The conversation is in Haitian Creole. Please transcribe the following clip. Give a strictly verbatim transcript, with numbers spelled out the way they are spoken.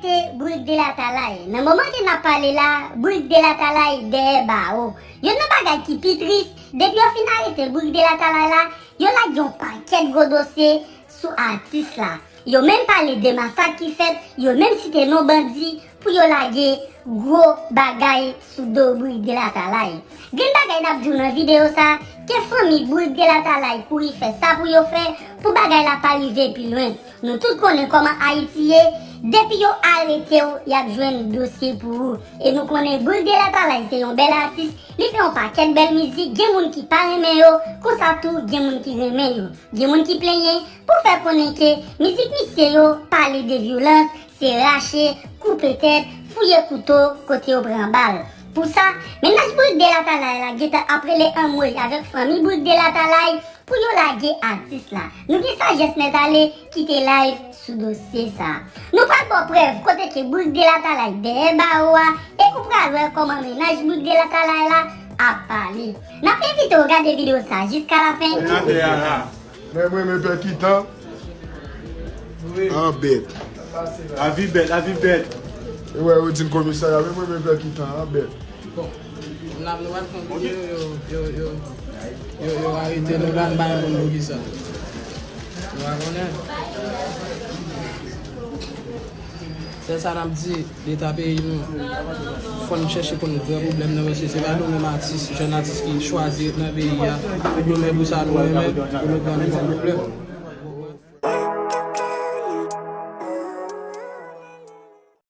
Arete Brik de Latalay. Nan moman ke n ap pale la, Brik de Latalay dèyè bawo. Youn nan bagay ki pi tris, depi yo fin arete Brik de Latalay la, yo lage yon pakèt gwo dosye sou atis la. Yo menm pale de masak ki fèt, yo menm site non bandi pou yo lage gwo bagay sou do Brik de Latalay. Gen bagay n ap di w nan videyo sa, ke fanmi Brik de Latalay kouri fè sa pou yo fè, pou bagay la pa rive pi lwen. Nou tout konnen kòman Ayiti ye, depi yo arete w, y ap jwenn dosye pou ou. E nou konnen Brik de Latalay se yon bèl atis, li fè yon pakèt bèl mizik, gen moun ki pa renmen yo, konsa tou gen moun ki renmen yo. Gen moun ki plenyen pou fè konnen ke mizik misye yo pale de vyolans, se rache, koupe tèt, fouye kouto kote yo pran bal. Pou sa, mennaj Brik de Latalay la gentan ap rele anmwey avèk fanmi Brik de Latalay pou yo lage atis la. Nou gen Sajès Nèt Ale ki te live sou dosye sa. Nou pral ba w prèv kote ke Brik de Latalay dèyè bawo a, e ou pral wè kòman mennaj Brik de Latalay la ap pale. N ap envite w gade videyo sa jiska lafen. Atè a la. Men mwen renmen pèkitan. An bèt. Lavi bèt, lavi bèt. E wè, yo di n komisarya, men mwen renmen pèkitan, an bèt. Bon, n ap, nou pral fè yon videyo, yo, yo, yo, yo, yo arete nou la, n pa renmen pou kisa. Nou pa konnen. Sèl sa n ap di, Leta peyi nou, fò n chèche konn vrè pwoblèm nan, paske se pa nou menm atis, jèn atis ki chwazi ret nan peyi a, pou nou menm pou sa nou renmen, pou nou pran nou pwoblèm.